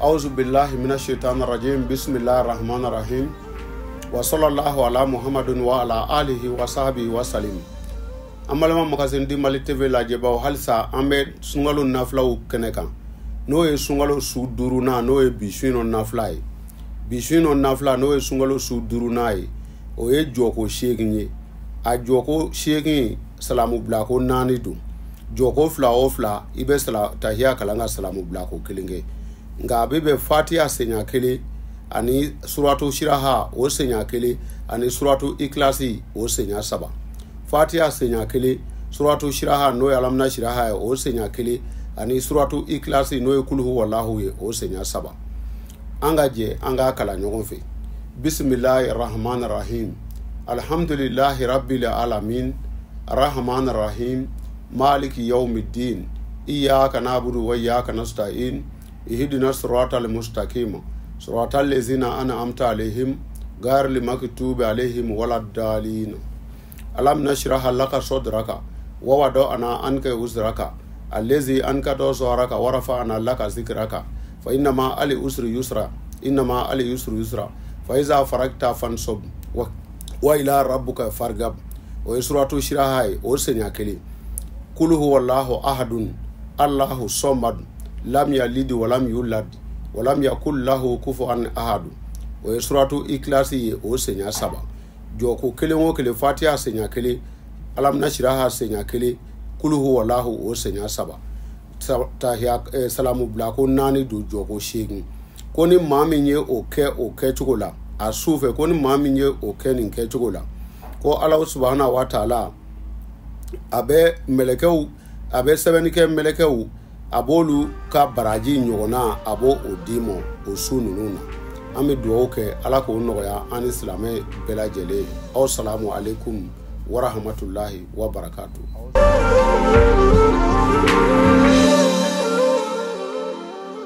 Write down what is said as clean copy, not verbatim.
Auzu billahi minash shaitani rajim. Bismillahir rahmanir rahim. Wa sallallahu ala Muhammadin wa ala alihi wa sahbihi wa salim. An balima Magazine du Mali TV lajɛbaw, halisa an bɛ sunkalo nafilaw kɛnɛ kan, n'o ye sunkalo su duurunan, n'o ye bi su in nafila ye. Bi su in nafila, n'o ye sunkalo su duurunan ye, o ye jɔko 8 ye. A jɔko 8, salamu bilako 4 don. Jɔko 2 o 2, i bɛ tahiya kalan ka salamu bilako 1 kɛ. Nka a bɛ bɛn fatiya senya 1 ani suratu siraha o senya 1 ani suratu ikilasi o senya 3. Fatiya senya 1, suratu siraha n'o ye alamina siraha ye o senya 1 ani suratu ikilasi n'o ye kuluhu walahu ye o senya 3. An ka jɛ an k'a kalan ɲɔgɔn fɛ. Bisimilahi rahman rahim. Alhamdulilahi rabbil alamin. Rahman rahim. Maliki yawmiddin. Iyyaka na'budu wa iyyaka nasta'in. Ihdina siratal mustaqim. Siratal ladzina an'amta alaihim ghayril maghdubi alaihim waladdallin. Alam nashrah laka sadraka wa wada'na anka wizraka allazi anqadha dhahraka wa rafa'na laka zikraka fa inna ma'al usri yusra inna ma'al yusri yusra fa iza faragta fansab wa ila rabbuka fargab. O ye suratu shiraha ye o senya 1. Kul huwallahu ahadun Allahu samad lam yalid wa lam yulad wa lam yakul lahu kufuwan ahad. O ye suratu ikilasi ye o senya 3. Jɔko 1 o 1, fatiha senya 1, alamina shiraha senya 1, kulu huwalahu o senya 3. Tahiya salamu bilako 4 don jɔko 8. Ko ni maa min ye o kɛ o kɛcogo la a su fɛ, ko ni maa min ye o kɛ nin kɛcogo la, ko Ala subahana wa taala a bɛ mɛlɛkɛw, a bɛ sɛbɛnni kɛ mɛlɛkɛw, a b'olu ka baraji ɲɔgɔnna a b'o o d'i ma o su ninnu na. An bɛ dugawu kɛ Ala k'o nɔgɔya an ni silamɛ bɛɛ lajɛlen ye. Aw salamu aleykum wa rahmatulahi wa barakatu.